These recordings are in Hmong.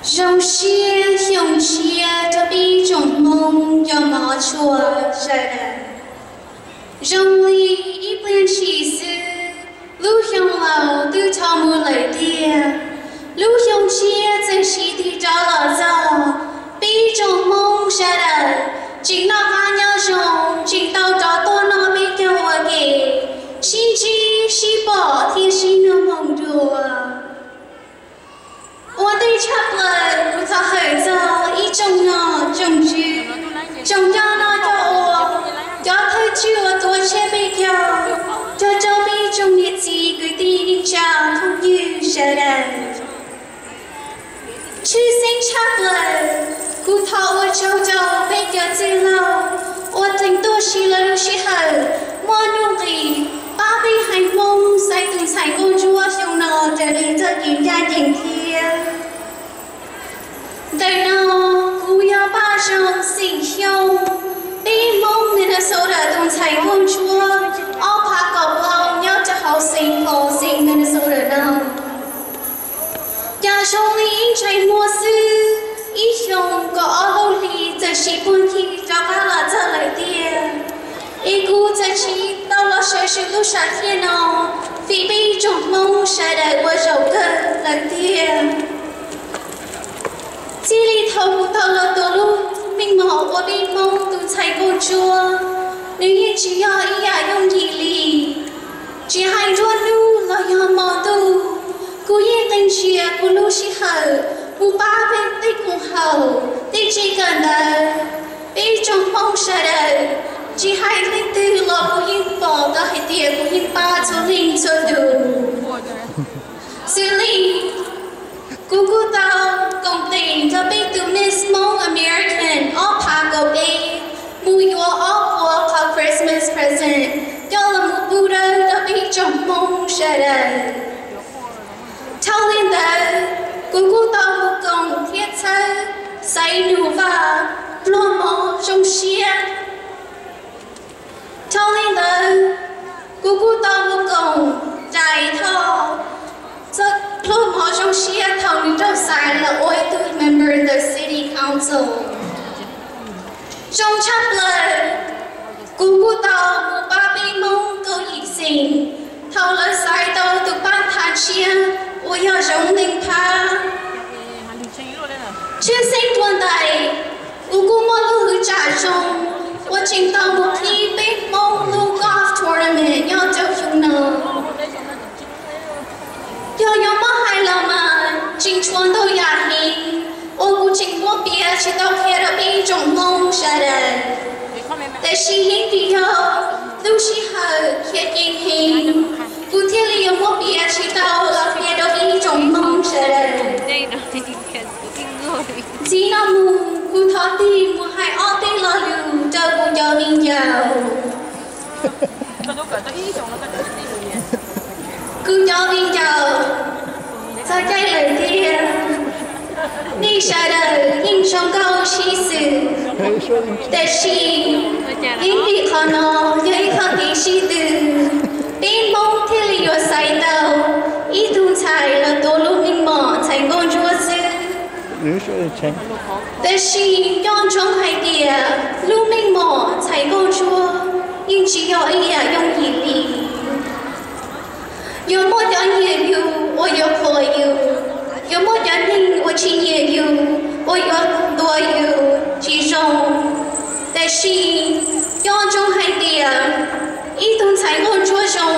Zoo siab xyoo tshiab rau peb tsoom Hmoob cov mov tshua sawv daws. Zoo li ib pliag ntshis xwb, lub xyoo laus twb dhau mus lawm tiag, lub xyoo tshiab txawm siv tig rov los txog. Peb tsoom Hmoob sawv daws tseem noj qab nyob zoo, tseem tau rov tuaj noj peb caug ua ke, sib ntsib sib pom thiab sib nug moo dua. Ua ntej tshaj plaws kuv thov hawm txog ib tsoom nom tsoom tswv, tsoom coj noj coj ua, cov thawj tswj uas tuav tshiab peb caug, cov rau peb tsoom niam txiv kwv tij neej tsa phooj ywg sawv daws. Tshwj xeeb tshaj plaws, kuv thov ua tsaug rau peb cov txwj laug uas teem tuaj siv lawv lub sij hawm muaj nuj nqis pab peb haiv Hmoob xaiv tus ntxhais nkauj ntsuab xyoo no raws li txoj kev ncaj ncees thiab. Ntawm no kuv yog Paj Zoo xeem Xyooj, peb Hmoob Minnesota tus ntxhais nkauj ntsuab ob phav kaum plaub nyob rau hauv Saint Paul xeev Minnesota no. Cas zoo li ib ntsais muag xwb, ib xyoo kaum ob lub hlis txawm siv puag ncig rov qab los txog lawm tiag. Es kuv txawm tsis tau los sawv tseg lub sam thiaj no vim peb tsoom Hmoob sawv daws ua zaum kawg lawm tiag. Txij li thaum kuv tau los tua lub meej mom ua peb Hmoob tus ntxhais nkauj ntsuab, nws yeej tsis yog ib yam yooj yim li. Tsis hais nruab hnub los yog hmo ntuj, kuv yeej qee ntsia kuv lub sij hawm mus pab peb tej koom haum, tej tsev kawm ntawv. Peb tsoom Hmoob sawv daws, tsis hais leej twg los kuv yeej pom tau hais tias kuv yeej pab txhua leej txhua tus. Xws li kuv kuj tau koom tes nrog peb tus Miss Hmoob American ob phav kaum peb mus yuav ob puas qhov Christmas present coj los mus pub dawb rau peb tsoom Hmoob sawv daws. Dhau li ntawd, kuv kuj tau mus koom thiab txhawb xaiv nus vaj pluag mov zoo siab. Dhau li ntawd, kuv kuj tau mus koom rais thoj pluag mov zoo siab thaum nws raug xaiv los ua ib tug member ntawm City Council. Zoo tshaj plaws, kuv kuj tau mus pab peb Hmoob kaum yim xeem thaum lawv xaiv tau tus pab thav tshiab uas yog Zoov Neeg Phab. Tshwj xeeb dua ntais, kuv kuj muaj lub hwv tsam zoo uas tseem tau mus qhib peb Hmoob lub golf tournament nyob rau xyoo no. Yog yuav muab hais los mas tseem tshuav ntau yam heev uas kuv tseem muab piav tsis tau qhia rau peb tsoom Hmoob sawv daws. Tab sis yeej vim yog lub sij hawm khiav ceev heev, kuv thiaj li yuav muab piav tsis tau los qhia rau peb tsoom Hmoob sawv daws. Ntxiv no mus kuv thov tig mus hais ob peb lo lus rau kuv cov viv ncaus. Kuv cov viv ncaus, txog caij lawm tiag, nej sawv daws yeej zoo nkauj sib xws, tab sis yeej vim qhov no yog ib qho kev sib tw, peb Hmoob thiaj li yuav xaiv tau ib tug ntxhais los tua lub meej mom ntxhais nkauj ntsuab xwb. Tab sis nco ntsoov hais tias lub meej mom ntxhais nkauj ntsuab yeej tsis yog ib yam yooj yim li. Yuav muaj cov nyiam yus uas yuav qhuas yus, yuav muaj cov neeg uas tsis nyiam yus uas yuav ntuas yus tsis zoo. Tab sis nco ntsoov hais tias ib tug ntxhais nkauj ntsuab zoo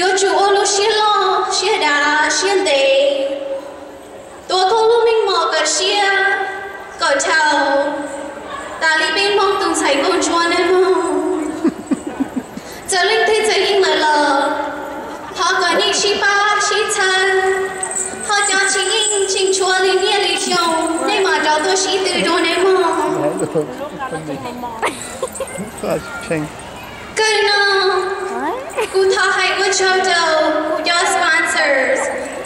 yuav tsum ua lub siab loj siab dav siab ntev, tuav koj lub meej mom kom siab kom dhau, tas li peb Hmoob tus ntxhais nkauj ntsuab nawb mog. Txawm leej twg txawm yeej lawm los thov kom nej sib pab sib txhawb, ho cov tsis yeej tseem tshuav li niaj li xyoo, nej mam rov tuaj sib tw dua nawb mog. Kawg no, kuv thov hais ua tsaug rau kuv cov sponsors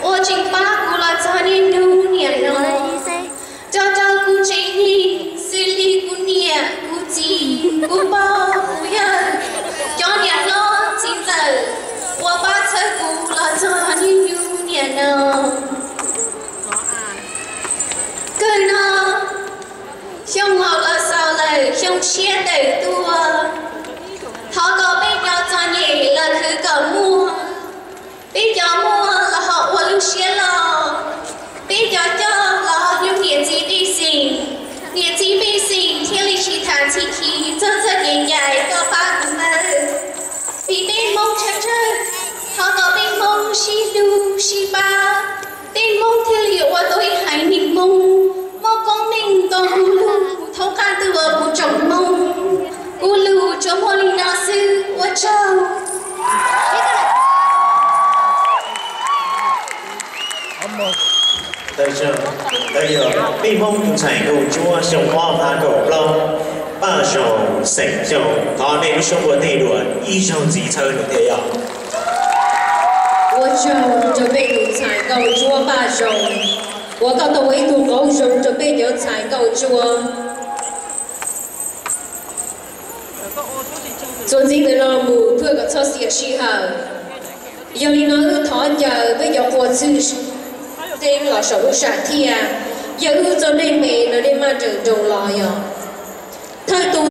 uas tseem pab kuv los txog niaj hnub niam no, rau rau kuv tsev neeg xws li kuv niam, kuv txiv, kuv pog, kuv yawg, cov niam hlob txiv ntxawm uas pab txhawb kuv los txog niaj hnub niam no. Sib hlub sib pab, tej Hmoob thiaj li ua tau ib haiv neeg Hmoob muaj koob meej nto kuv lug thaub qab twg ua kuv tsoom Hmoob. Kuv lug tsuas muaj li no xwb, ua tsaug. Tawm yog peb Hmoob tus ntxhais nkauj ntsuab xyoo ob phav kaum plaub, Paj Zoo xeem Xyooj, thov nej lub suab npuaj ntej dua ib zaug ntxiv txhawb nws thiab yog. Ua tsaug rau peb tus ntxhais nkauj ntsuab Paj Zoo, uas koj tau ua ib tug qauv zoo rau peb cov ntxhais nkauj ntsuab. Txuas ntxiv ntawm no mus thuaj kom txhob xiam sij hawm. Yog li no wb thov caw peb cov qhua txwj xeeb los saum lub sam thiaj, yog wb txog nej me no nej maj nrawm nroos los yog. Thawj tug